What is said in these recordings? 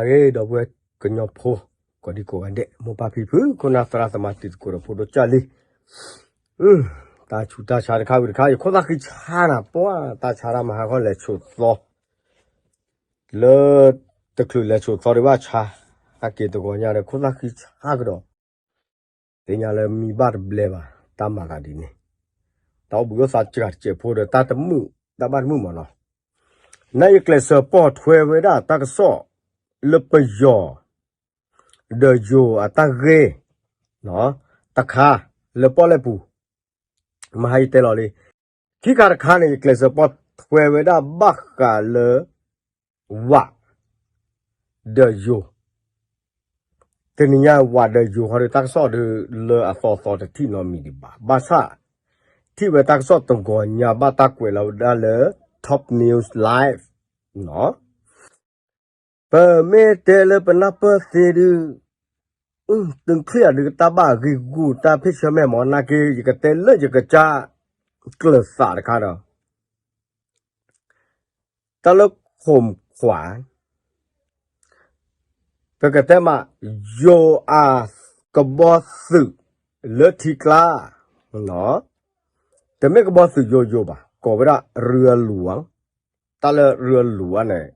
ဂ့ၤ ဒီပုၢ်ဝဲၢ်ကညီဖိ ကိးဒံကိးဂၤဒဲး မိၢ်ပၢ်ဖံဖု ခိၣ်နၢ်သရၣ်သမါတံၤသကိးဒီးဖိဒိၣ်ကၢ်လံ, တၢ်ဆူးတၢ်ဆါတခါဝံၤတခါ ယခိၣ်သၣ်ဃံဆါနၤ ပှၤတၢ်ဆါတၢ်မၤဟါခီလဲၤဆိးသီ လၢတချုးလဲၤဆိးသီဒံးဘၣ်ဆါ, ဟဲက့ၤတဂီၤညါဒီးခိၣ်သၣ်ဃံဆါကဒီး, သ့ၣ်ညါလၢမံဘၣ်တဘျဲဘၣ် တၢ်မၤသးဒ်န့ၣ်, တၢ်အိၣ်ဘှံးအိၣ်သါစှၤတစဲးဖိဒီးတၢ်တမုာ် တၢ်ဘၣ်တမုာ်မးနီၤ, နယကျဲးစၢးပိာ်ထွဲဝဲဒၣ်တၢ်ကစီၣ်လၢပယီၤ ဒီးယိၤအတၢ်ဂ့ၢ် တခါလၢပီၣ်လဲၣ်ပူၤ, မဟါယတဲလီၤလံ, ခံခါတခါန့ၣ် ယကျဲးစၢးပိာ်ထွဲဝဲဒၣ်ဘၣ်ဃးလၢ ဝး ဒီးယိၤ, တနံၤညါဝးဒီးယိၤဃီဒီး တၢ်ကစီၣ်ဒီးလၢအသီသီတထံၣ်နီတမံၤဒံးဘၣ်, ဘၣ်ဆၣ် ထံၣ်ဝဲတၢ်ကစီၣ်တဂီၤညါဘၣ်တၢ်ကွဲးလီၤဝဲဒၣ်လၢ Top News Live နီၤ, ပမ့ၢ်တဲလၢပနၢ်ပၢၢ်သ့ဒုး တုၤချံၣ်အဒုးကတၢ်ဘၣ်အဂ့ၢ်ဂူၢ်တၢ်ဖ့ၣ်ဆၢမဲာ်မး နာ်က့ ယကတဲလၢယကစၢ်ကျၢၤသးတခါဒီး တၢ်လၢခိၣ်ခွး ပကတဲမး ယိၤအကဘီသုးလၢထံကျါ, တမ့ၢ်ကဘီသုးယိယိဘၣ် ကိးဝဲဒၣ်ရူအလူၤ, တၢ်လၢရူအလူၤန့ၣ်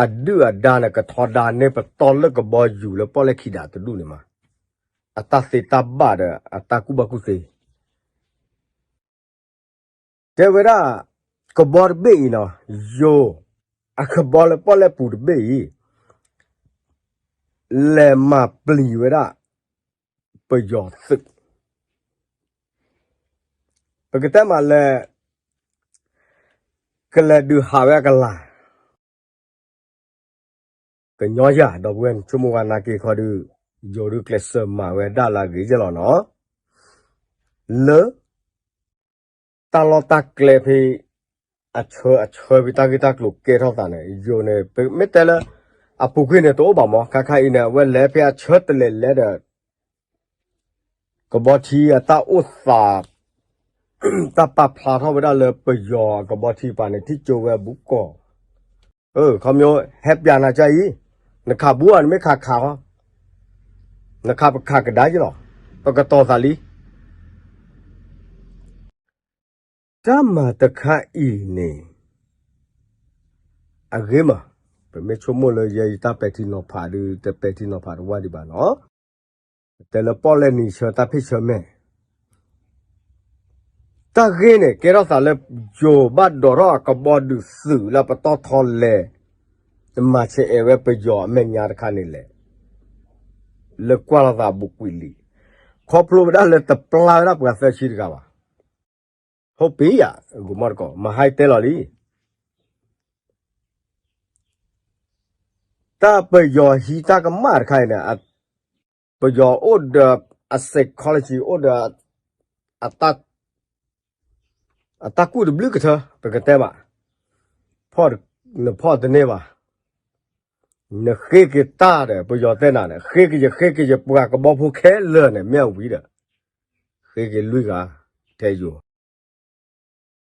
အဒုၣ်အဒါန့ၣ် ကထီဒါန့ၢ်ပတီၢ်လၢကဘီယူၤလၢပီၣ်လဲၣ်ခံဒးတဒူၣ်န့ၣ်မး, အတၢ်သ့တၢ်ဘၣ်ဒီးအတၢ်ကူၣ်ဘၣ်ကူၣ်သ့ တဲဝဲဒၣ် ကဘီတဘ့ၣ်အံၤနီၤ, ယိၤအကဘီလၢပီၣ်လဲၣ်ပူၤတဘ့ၣ်အံၤ လဲၤမၤပျံၤဝဲဒၣ် ပယီၤသုး, ပကတဲမးလၢ ကလဲၤဒုးဟးဝဲအကလၤ ကညီယၤ ဒီပုၢ်ဝဲၢ်ဆိကမိၣ်ဝဲနာ်က့ခီဒုး ယိၤဒုးကျဲးစၢးမၤဝဲဒၣ်လၢအဂ့ၤယဲၢ်လီၤနီၤ, လၢ တၢ်လီၢ်တၢ်ကျဲဖဲ အဆၢအဆၢဖဲတၢ်ဂ့ၢ်တၢ်ကျိၤကဲထီၣ်သးန့ၣ် ယိၤန့ၣ် ပမ့ၢ်တဲလၢ အပူၤကွံာ်န့ၣ်တအိၣ်ဘၣ်မး ခါခါအံၤန့ၣ် အဝဲလဲၤဖဲအဆၢတလဲၤလဲၤဒီး ကဘီထံအတၢ်အိၣ်သး တၢ်ပာ်ဖျါထီၣ်ဝဲဒၣ်လၢပယီၤအကဘီထံပၤန့ၣ် ထံၣ်ကၠိဝဲအဘူးကီၢ်, ခီမ့ၢ် ဟဲပျးနၤကၢ်အံၤ, နခးဘူးဧါ နမ့ၢ်ခးခးဟီ, နခးပခးကဒါက့ၤလီၤ, ပကတီၤသးလံ တၢ်မၤတခါအံၤန့ၣ် အဂ့ၤမး, ပမ့ၢ်ဆိကမိၣ်လၢယဲယတၢ်ပဲာ်ထံနီၤဖးဒုး တပဲာ်ထံနီၤဖးတဝၢ်ဒံးဘၣ်နီၤ, တဲလၢပီၣ်လဲၣ်နံၤဆၢတၢ်ဖ့ၣ်ဆၢမဲာ် တၢ်ဂ့ၢ်န့ၣ် ကဲထီၣ်သးလၢ ယိၤဘၣ်ဒိးထီၣ်အကဘီဒုးသုးလၢပတီၢ်ထီလဲၤ မၤဆဲးအဲၣ်ဝဲပယီၤအမဲာ်ညါတခါန့ၣ်လဲၣ်, လၢကွၢ်လိာ်သးဘူးကွံာ်လံ, ခီဖျိဝဲဒၣ်လၢတပျၢ်ဝဲဒၣ်ပှၤသၢဆံတဂၤဘၣ်, ဟိပ့ယၤ ဂီၤမီၢ်တကိး မဟါယတဲလီၤလံ တၢ်ပယီၤဟံးတၢ်ကမၣ်တခါအံၤန့ၣ် ပယီၤအိၣ်ဒီးအ psychology အိၣ်ဒီး အတၢ်ကူၣ်တဘျုးကထၢ ပကတဲဘၣ်, နဖီၣ်တန့ၢ်ဘၣ်, နဃ့က့ၤတၢ်ဒီး ပယီၤတဲနၤန့ၣ် ဃ့က့ၤယဃ့က့ၤယပှၤကဘီဖိခဲလၢာ်န့ၣ် မ့ၢ်အဝံၤဒီး ဃ့က့ၤလွံၢ်ဂၤ ထဲယိၤ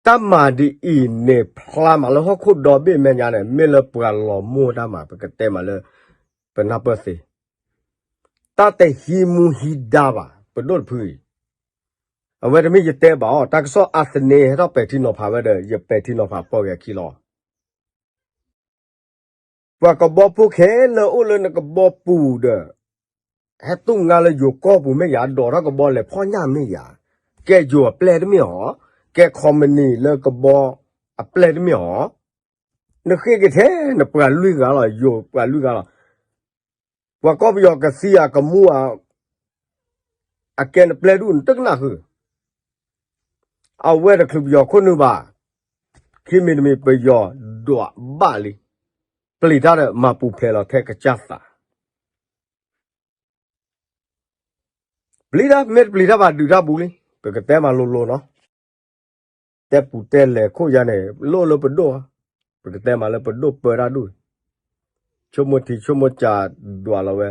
တၢ်မၤဒ်အံၤန့ၣ် ဖျါမးလၢဟီၣ်ခိၣ်ဒီဘ့ၣ်မဲာ်ညါန့ၣ် မ့ၢ်လၢပှၤလီၤမိၢ်တၢ်မၤ ပကတဲမးလၢ ပနၢ်ပၢၢ်သ့, တၢ်တဟံးမူဟံးဒါဘၣ် ပဒိၣ်တဖုအံၤ, အဝဲတမ့ၢ်ယတဲဘၣ်အီၤ တၢ်ကစီၣ်အါသန့ ဟဲထီၣ်ပဲာ်ထံနီၤဖးဝဲဒီး ယပဲာ်ထံနီၤဖးပိာ်က့ၤအခံလီၤ. ပှၤကဘီဖိခဲလၢာ်အိၣ်လၢနကဘီပူၤဒီး ဟဲတူၢ်ငါလၢယိၤကီၢ်ပူၤမ့ၢ်ယၤ ဒိးထီၣ်ကဘီလဲၤဖီၣ်ညၣ်မ့ၢ်ယၤ, ကဲယိၤအပျဲၢ်တမ့ၢ်အီၤ, ကဲ company လၢကဘီအပျဲၢ်တမ့ၢ်အီၤ, နဃ့က့ၤထဲနပှၤလွံၢ်ဂၤလီၤ ယိၤပှၤလွံၢ်ဂၤလီၤ. ပှၤကီၢ်ပယီၤကသံအကမူ အကဲနပျဲၢ်ဒူၣ် နတကနၣ်ဃုာ်, အဝဲတချုးပယီၤခိၣ်နုာ်ဘၣ်, ခံမံၤတမံၤပယီၤဒွးဘၣ်လံ, ပျံၤတၢ်ဒီးမၤပူၤဖျဲးလီၤထဲကစၢ်သး ပျံၤတၢ် မ့ၢ်တပျံၤတၢ်ဘၣ်ဒုးတၢ်ဘူးလံ, ပကတဲမးလိၤလိၤနီၤ, တဲပူၤတဲလဲၤခိၣ်ယၤန့ၣ် လိၣ်လၢပဒိၣ်, ပကတဲမးလၢပဒိၣ်ပၢတၢ်ဒူၣ်, ဆိကမိၣ်ထံဆိကမိၣ်ကၢဒွးလီၤဝဲ,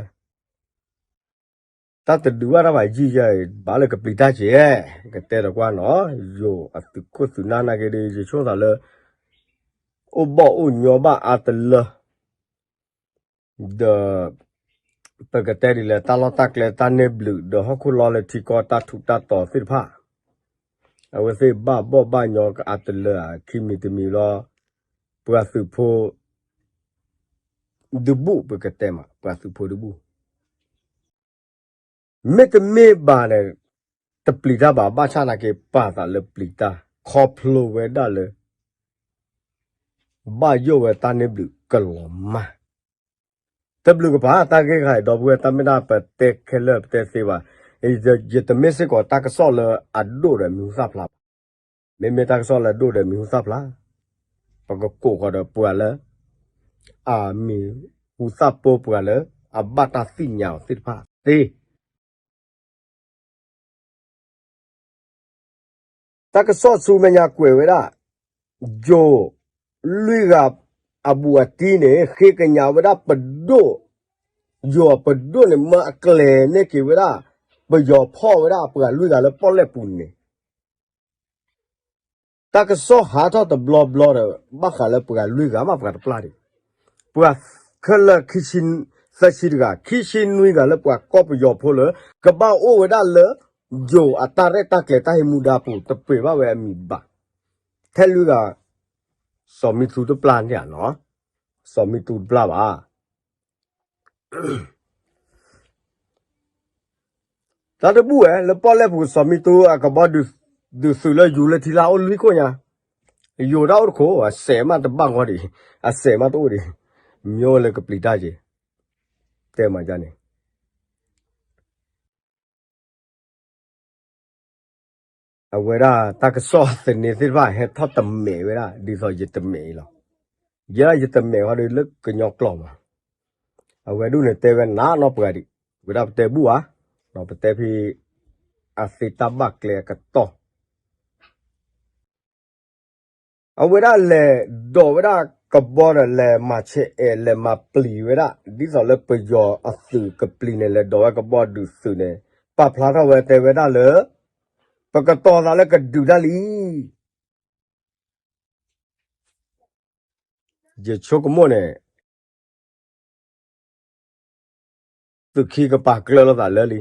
တၢ်တဒုးဘၣ်တၢ်ဘၣ်ယံာ်ယဲအံၤ ဘၣ်လၢကပျံၤတၢ်က့ၤ, ကတဲဒီးကွၢ်နီၤ, ယိၤအသုးခိၣ်သုးနၢ်နာ်က့ဒီး ယဆိကမိၣ်သးလၢ အိၣ်ဘီၣ်အိၣ်ညီဘၣ်အါတလၢ ဒီး ပကတဲဒ်လဲၣ် တၢ်လီၢ်တၢ်ကျဲ တၢ်န့ၢ်ဘျုး ဒီးဟီၣ်ခိၣ်လီၢ်လၢထံကီၢ်တၢ်ထူးတၢ်တီၤသ့ၣ်တဖၣ် အဝဲသ့ၣ်ဘၣ်ဘီၣ်ဘၣ်ညီအါတလၢအခံမံၤတမံၤလီၤ. ပှၤသုးဖိ ဒုးဘူၣ် ပကတဲမး ပှၤသုးဖိဒုးဘူၣ် မ့တမ့ၢ်ဘၣ်န့ၣ် တပျံၤတၢ်ဘၣ် ဘၣ်ဆၣ်သနာ်က့ ပာ်သးလၢပျံၤတၢ် ခီဖျိဝဲဒၣ်လၢ ဘၣ်ယိၣ်ဝဲတၢ်န့ၢ်ဘျုးကလီၤမၢ် တဘျုးကပၤ တၢ်ဂ့ၢ်ဂၤအံၤ ဒီပုၢ်ဝဲၢ် တၢ်မ့ၢ်ဒၣ်ပတဲခဲလၢာ်ပတဲသ့ဘၣ်, ယတမ့ၢ်စ့ၢ်ကီးတၢ်ကစီၣ်လၢအဒိၣ်ဒီးမံၤဟူသၣ်ဖျါဘၣ်. မ့မ့ၢ်တၢ်ကစီၣ်လၢအဒိၣ်ဒီးမံၤဟူသၣ်ဖျါ, ပကကိးဃီၤဒီးပှၤလၢ အမံၤဟူသၣ်ဖိ ပှၤလၢအဘၣ်တၢ်သ့ၣ်ညါအီၤသ့ၣ်တဖၣ်သ့ တၢ်ကစီၣ်ဆူမဲာ်ညါကွဲးဝဲဒၣ် ယိၤလွံၢ်ဂၤအဘူးအတံၢ်န့ၣ် ဃ့ကညးဝဲဒၣ်ပဒိၣ်, ယိၤအပဒိၣ်န့ၣ် မၢအကျဲၤန့ၢ်က့ၤဝဲဒၣ် ပယီၤဖီၣ်ဝဲဒၣ်ပှၤလွံၢ်ဂၤလၢပီၣ်လဲၣ်ပူၤန့ၣ် တၢ်ကစီၣ်ဟးထီၣ်တဘျီဘျီဒီး ဘၣ်ဃးလၢပှၤလွံၢ်ဂၤမး ပှၤတပျၢ်ဒံး, ပှၤခဲလၢာ်ခံဆံ, သၢဆံတဂၤ ခံဆံနွံဂၤလၢပှၤကီၢ်ပယီၤဖိလၢ ကဘၣ်အိၣ်ဝဲဒၣ်လၢ ယိၤအတၢ်ရဲၣ်တၢ်ကျဲၤတၢ်ဟ့ၣ်မူဒါပူၤ တပှဲၤဘၣ်ဝဲအမံၤဘၣ်. ထဲလွံၢ်ဂၤ စီၤမံသူတပျၢ်န့ၣ်ဧါနီၤ, စီၤမံသူတပျၢ်ဘၣ် တၢ်တဘူၣ်ဝဲ လၢပီၣ်လဲၣ်ပူၤ စီၤမံသူအကဘီဒုးသုးလၢယူၤလၢထံလၢအိၣ်လွံၢ်ခိၣ်ညါ, ယိၤတၢ်အိၣ်တခိၣ် အစဲးမးတဘၣ်ဂီၢ်ဒံး, အစဲးမးတအိၣ်ဒံး, မ့ၢ်အိၣ်လၢကပျံၤတၢ်က့ၤ, တဲမၤဒ်န့ၣ် အဝဲဒၣ်တၢ်ကစီၣ်သန့သ့ၣ်တဖၣ် ဟဲထီၣ်တမဲာ်ဝဲဒၣ် ဒ်သိးယတမဲာ်အံၤလီၤ. ယဲဒၣ်ယတမဲာ်ဃီဒီးလၢကညီကျိာ်မး, အဝဲဒၣ်န့ၣ်တဲဝဲနးနီၢ်ပှၤဒံး, ဝဲဒၣ်ပတဲဘူၣ်ဧါ, ဒီးပတဲဖဲ အသ့တၢ်ဘၣ်ကျဲအကတီၢ် အဝဲဒၣ်လဲၤဒိးဝဲဒၣ်ကဘီဒီး လဲၤမၤဆဲးအဲး လဲၤမၤပျံၤဝဲဒၣ် ဒ်သိးလၢပယီၤအသုးကပျံၤန့ၣ် လဲၤဒိးဝဲကဘီဒုးသုးန့ၣ် ပာ်ဖျါထီၣ်ဝဲတဲဝဲဒၣ်လၢ ပကတီၤသးလၢကဒုးတၢ်လံ ယဆိကမိၣ်န့ၣ် သုးခံကပၤကျၢၤလိာ်သးလၢလံ.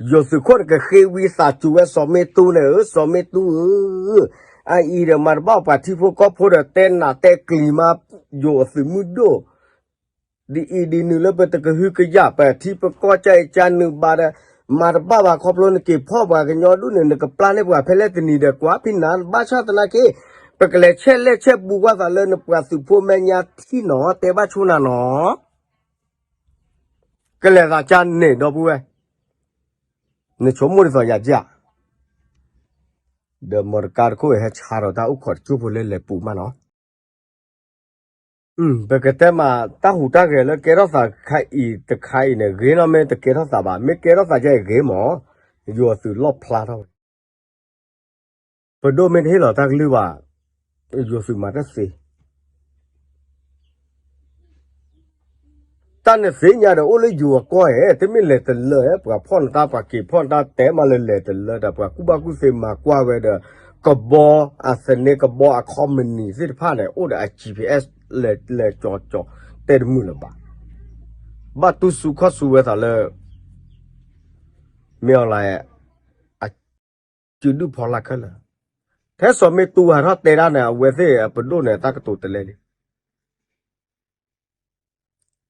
ယိၤသုးခိၣ်န့ၣ်ကဃ့ဝံသးစူၤဝဲစီၤမ့ၢ်တူန့ၣ်ဧၢ, စီၤမ့ၢ်တူဧၢ, အအံၤဒီးမၤတဘၣ်ပှၤထံဖိကီၢ်ဖိဒီးတဲနးတဲကျံၤမး ယိၤအသုးမုၢ်ဒိၣ် ဒ်အံၤဒ်နုၤလၢပတကဟုကယာ် ပထံပကီၢ်ကအံၤကနုာ်ဘၣ်ဒီး မၤတဘၣ်ဘၣ်ခီဖျိနက့ၤဖီၣ်ပှၤကညီဒူၣ်န့ၣ် နကပျၢ်န့ၢ်ပှၤဖဲလဲၣ်တနံၤဒီးကွၢ်ဖံးနၤ ဘၣ်ဆၣ်သနာ်က့ ပကလဲၤဆဲးလဲၣ်ဆဲးဘူးကွၢ်သးလၢနပှၤသုးဖိမဲာ်ညါထံၣ်နီၤ တဲဘၣ်ဆိနၤနီၤ ကလဲၤသးကၢ်န့ၣ် ဒီပုၢ်ဝဲၢ်, နဆိကမိၣ်ဒ်သိးယၤကၢ်, ဒီးမီတကါတခိၣ်ဟဲဆါဒီးတၢ်အိၣ်ခိးတစိၢ်ဖိလၢလဲၤပူၤမးနီၤ. ပကတဲမး တၢ်ဟူးတၢ်ဂဲၤလၢကဲထီၣ်သးခါအံၤတခါအံၤန့ၣ် ဂ့ၤနီၢ်မ့ၢ်တကဲထီၣ်သးဘၣ်, မ့ၢ်ကဲထီၣ်သးယဲအံၤဂ့ၤမး, ယိၤအသုးလီၣ်ဖျါထီၣ်ဝဲ ပဒိၣ်မ့ၢ်တဟ့ၣ်လီၤတၢ်ကလုၢ်ဘၣ်, ယိၤသုးမၤတၢ်သ့ တၢ်နသ့ၣ်ညါဒီးအိၣ်လၢယိၤအကီၢ်ဧဲ, တမ့ၢ်လဲၤတလၢဧဲ, ပှၤဖီၣ်နတၢ် ပှၤက့ၤဖီၣ်နတၢ်တဲမးလၢလဲၤတလၢဒီး ပှၤကူၣ်ဘၣ်ကူၣ်သ့မၤကွၢ်ဝဲဒီး ကဘီ အသန့ကဘီအ company သ့ၣ်တဖၣ်န့ၣ် အိၣ်ဒီးအ G P S လဲၤလဲၤကၠီကၠီ တဲတမုာ်လၢၤဘၣ်. ဘၣ်တူၢ်စုခီၣ်ဆူဝဲသးလၢ မ့ၢ်အီၤလၢ အစုဒုၣ်ဖီလာ်ခဲလၢာ်, ထဲစီၤမ့ၢ်တူဟးထီၣ်တဲဒၣ်န့ၣ် အဝဲသ့ၣ်အပဒိၣ်န့ၣ် တၢ်ကတိၤတလဲလံ.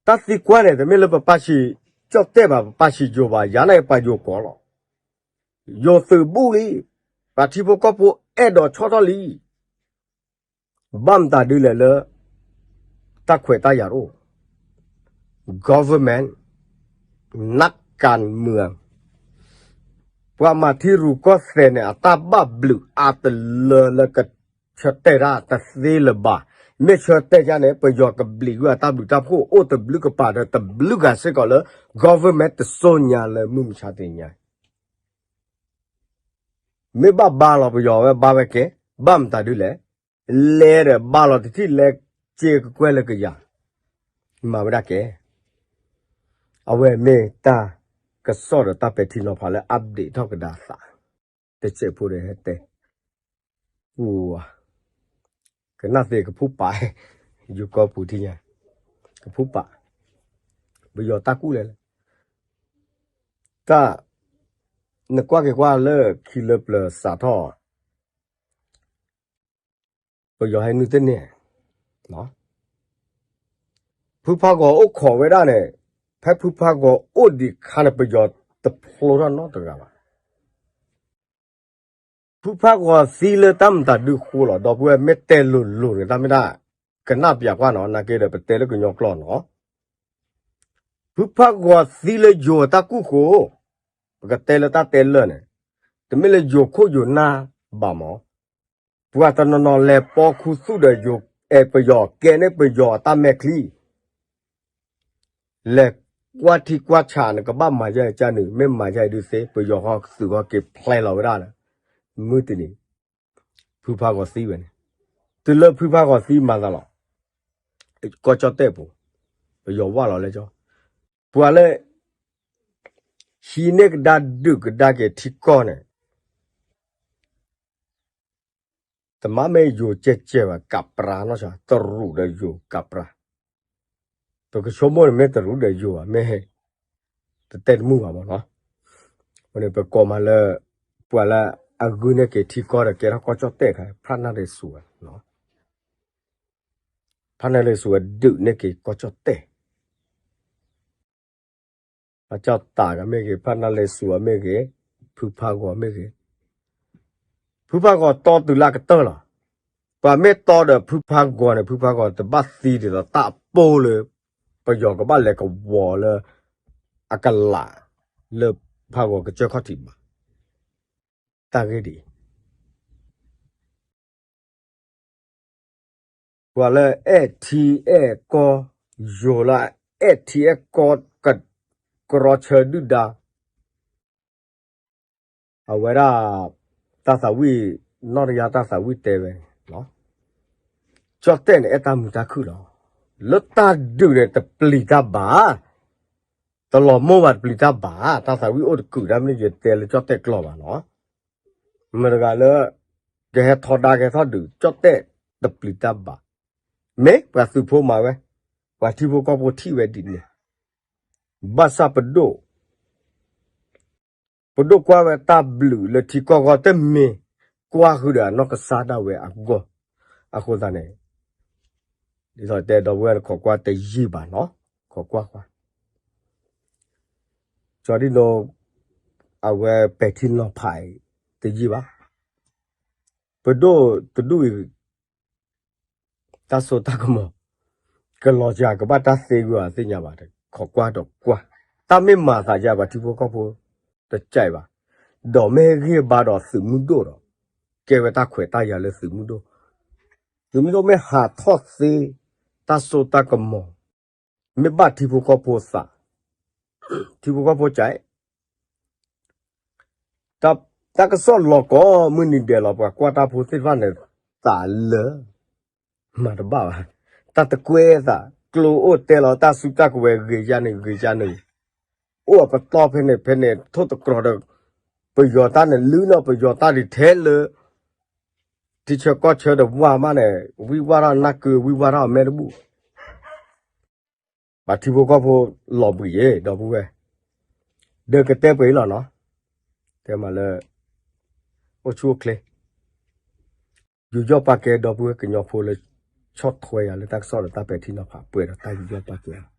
တၢ်သံကွၢ်န့ၣ် တမ့ၢ်လၢပပၢ်ဆံးကၠီၣ်တဲၣ်ဘၣ် ပပၢ်ဆံးယိၤဘၣ်, ယၤန့ၣ်ပှၤယိၤကီးလီၤ. ယိၤသုးဘူၣ်လံ, ပှၤထံဖိကီၢ်ဖိအဲၣ်ဒိးဆီၣ်ထီၣ်လံ. ဘၣ်မတၤဒ်လဲၣ်လၢ တၢ်ခွဲးတၢ်ယာ်တအိၣ် government နးကၣ်မုာ် ပှၤမၤထံရူၢ်ကီၢ်သဲးန့ၣ် အတၢ်ဘၣ်ဘျုးအါတလၢလၢကဆၢတဲာ်တၢ်တသ့လၢၤဘၣ်. မ့ၢ်ဆၢတဲာ်ယါန့ၣ် ပယီၤကဘျံးကွံာ်အတၢ်ဘျုးတၢ်ဖှိၣ်အိၣ်တဘျုးကပၤဒီး တဘျုးဂၤစ့ၢ်ကီးလၢ government တစိညါလၢမုၢ်မဆါတနံၤညါ မ့ၢ်ဘၣ်ဘါလီၤပယီၤဝဲဘါဝဲကဲ, ဘၣ်မတၤဒ်လဲၣ်, လဲၤဒီးဘါလီၤတထံၣ်လဲၤက့ၤကကွဲၢ်လၢကယၤ, မၤဝဲဒၣ်ကဲ, အဝဲမ့ၢ်တၢ်ကစီၣ်ဒီးတၢ်ပဲာ်ထံနီၤဖးလၢ update ထီၣ်ကဒါသး, တစဲးဖိဒီးဟဲတဲ, ပူၤ, ကနၣ်သ့ကဖူပာ်, ယူၤကီၢ်ပူၤထံၣ်ညါ, ကဖုပာ်, ပယီၤတၢ်ကူၣ်လဲၣ်လဲၣ်, တၢ်, နကွၢ်က့ၤကွၢ်လၢခံလၢပျၢၤစးထီၣ် ပယီၤဟဲနုာ်တန့ၢ်, ဖုဖးဂီၤအိၣ်ခိးဝဲဒၣ်န့ၣ်, ဖဲဖုဖးဂီၤအိၣ်ဒံးခါန့ၣ် ပယီၤတဖျိထီၣ်နီတဂၤဘၣ်. ဖုဖးဂီၤသံလၢတၢ်မတၤဒုဃိလီၤ, ဒီပုၢ်ဝဲၢ်မ့ၢ်တဲလိၤလိၤန့ၣ် တၢ်မ့ၢ်ဒၣ်, ကနၣ်ပၠးကွၢ်နီၤ, နာ်က့ဒီးပတဲလၢကညီကျိာ်နီၤ. ဖုဖးဂီၤသံလၢယိၤအတၢ်ကူၣ်ဃိ, ပကတဲလၢတၢ်တဲလၢာ်န့ၣ်, တမ့ၢ်လၢယိၤခိၣ်ယိၤနၢ်ဘၣ်မး, ပှၤတနီၤနီၤလဲၤပိာ်ခူသူၣ်ဒီးယိၤ, အဲၣ်ပယီၤ ကဲန့ၢ်ပယီၤအတၢ်မဲာ်ချံ လဲၤကွၢ်ထံကွၢ်ဆး နကဘၣ်မၤယဲအကန့ၣ် မ့ၢ်မၤယဲအံၤဒုးသ့ ပယီၤဃီသုးဃီက့ၤဖျဲလီၤဝဲဒၣ်လၢ, မုၢ်တနံၤ, ဖုဖးဂီၤသံဝဲန့ၣ်, တုၤလၢဖုဖးဂီၤသံမၤသးလီၤ, ကီၢ်ကၠီၣ်တဲၣ်ပူၤ, ပယီၤဝၢ်လီၤလဲကၠီ, ပှၤလၢ ဟံးန့ၢ်ကဒါဒုးကဒါက့ၤထံကီၢ်န့ၣ် တမ့ၢ်မ့ၢ်ယိၤကဲကဲဘၣ် ကးပြးနီၢ်ဆါ တရူးဒီးယိၤကးပြး, ပကဆိကမိၣ်န့ၣ်မ့ၢ်တရူးဒီးယိၤဘၣ် မ့ၢ်ဟဲ, တတဲတမုာ်ဘၣ်မးနီၤ, အဃိန့ၣ် ပကိးမးလၢ, ပှၤလၢအဂုာ်န့ၢ်က့ၤထံကီၢ်ဒီးကဲထီၣ်ကီၢ်ကၠီၣ်တဲၣ်ခါ ဖးနၢ်ရ့ၣ်စူၤဝဲ, ဖးနၢ်ရ့ၣ်စူၤဝဲဒုးန့ၢ်က့ၤကီၢ်ကၠီၣ်တဲၣ် အကၠီၣ်တးကမ့ၢ်ဂ့ၤ ဖးနၢ်ရ့ၣ်စူၤမ့ၢ်ဂ့ၤ, ဖုဖးဂီၤမ့ၢ်ဂ့ၤ, ဖုဖးဂီၤတီတုၤလၢအကတၢၢ်လီၤ, ပှၤမ့ၢ်တီဒီးဖုဖးဂီၤန့ၣ် ဖုဖးဂီၤတဘၣ်သံဒ်သိးတၢ်အပိၢ်လၢ, ပယီၤကဘၣ်လဲၤကဝီၤလၢ, အကလး, လၢဖးဂီၤကစၢၢ်ခီၣ်ထံးဘၣ်, တၢ်ဂ့ၢ်ဒ်အံၤ ပှၤလၢအဲၣ်ထံအဲၣ်ကီၢ်, ယိၤလၢအဲၣ်ထံအဲၣ်ကီၢ်, ကရီဆၢဒုၣ်ဒါ, အဝဲဒၣ်, တၢ်သးဝံၣ်, နီၢ်တယါတၢ်သးဝံၣ်တဲဝဲ, ကၠီၣ်တဲၣ်န့ၣ်အဲၣ်တၢ်မုာ်တၢ်ခုၣ်လီၤ, လၢတၢ်ဒုးန့ၣ်တပျံၤတၢ်ဘၣ်, တလီၤမိၢ်ဘၣ်တပျံၤတၢ်ဘၣ်, တၢ်သးဝံၣ်အိၣ်တကုာ်ဒၣ်မ့ၢ်ယတဲလၢကၠီၣ်တဲၣ်ကျီၢ်ဘၣ်နီၤ, မတၤတဂၤလၢ, ကဟဲထီဒါကဟဲထီၣ်ဒုး ကၠီၣ်တဲၣ်တပျံၤတၢ်ဘၣ်, မ့ၢ်ပှၤသုးဖိမၤဝဲ, ပှၤထံဖိကီၢ်ဖိထံၣ်ဝဲဒ်န့ၣ်, ဘၣ်ဆၣ်ပဒိၣ် ပဒိၣ်ကွၢ်ဝဲတၢ်ဘျုးလၢထံကီၢ်ဂီၢ်တမ့ၢ်, ကွၢ်ဃုာ်ဒီးအနီၢ်ကစၢ်ဒၣ်ဝဲအဂီၢ်, အဃိသတးန့ၣ်, ဒ်သိးတဲဒီပုၢ်ဝဲၢ်တခိးကွၢ်တယံာ်ဘၣ်နီၤ, ခိးကွၢ်ကွၢ်, ကၠီဒ်နီၤ, အဝဲပဲာ်ထံနီၤဖးအံၤ, တယံာ်ဘၣ်, ပဒိၣ်တဒူၣ်အံၤ တၢ်စိတၢ်ကမီၤ, ကလီၤစှၤကဘၣ်တၢ်သ့ဂုၤအသ့ၣ်ညါဘၣ်, ခိးကွၢ်ဒီးကွၢ်, တၢ်မ့ၢ်မၤသးယါပှၤထံဖိကီၢ်ဖိ, တကးဘၣ်, ဒီးမ့ၢ်ဟ့ၣ်ဂံၢ်ဟ့ၣ်ဘါဒီးသုးမုၢ်ဒိၣ်ဒီး, ကဲဝဲတၢ်ခွဲးတၢ်ယာ်လၢသုးမုၢ်ဒိၣ်, သုးမုၢ်ဒိၣ်မ့ၢ်ဟးထီၣ်သ့, တၢ်စိတၢ်ကမီၤ, မ့ၢ်ဘၣ်ထံဖိကီၢ်ဖိသး, ထံဖိကီၢ်ဖိကး တၢ်ကစီၣ်လီၤကိးမုၢ်နံၤဒဲးလီၤ ပှၤကွၢ်တၢ်ဖိသ့ၣ်တဖၣ်န့ၣ်, သးလၢာ်, မၤတဘၣ်ဘၣ်, တၢ်တကွဲသး, ကျိအိၣ်တဲလီၤတၢ်စုတၢ်ကဝဲၤဂ့ၤယါန့ၣ်ဂ့ၤယါန့ၣ်, အိၣ်အပတီၢ်ဖဲန့ၣ်ဖဲန့ၣ် ထိၣ်သတြီၤဒီး, ပယီၤတၢ်န့ၣ် လုၢ်နီၢ်ပယီၤတၢ်ဒံးထဲလၢ ထံဆၢကီၢ်ဆၢဒီးဝါမးန့ၣ် ဝံၢ်ဝါထီၣ်နၢ်ကု ဝံၢ်ဝါထီၣ်အမဲာ်တဘူၣ် ပှၤထံဖိကီၢ်ဖိလီၤဘှံးယဲ ဒီပုၢ်ဝဲၢ်, ဒီးကတဲပှဲၤအံၤလီၤနီၤ, တဲမးလၢ အိၣ်ဆူၣ်အိၣ်ချ့, ယူးယီၣ်ပာ်ကဲဒီပုၢ်ဝဲၢ်ကညီဖိလၢ ဆီၣ်ထွဲယၤလၢတၢ်ကစီၣ်ဒီးတၢ်ပဲာ်ထံနီၤဖး ပှဲၤဒီးတၢ်ယူးယီၣ်ပာ်ကဲ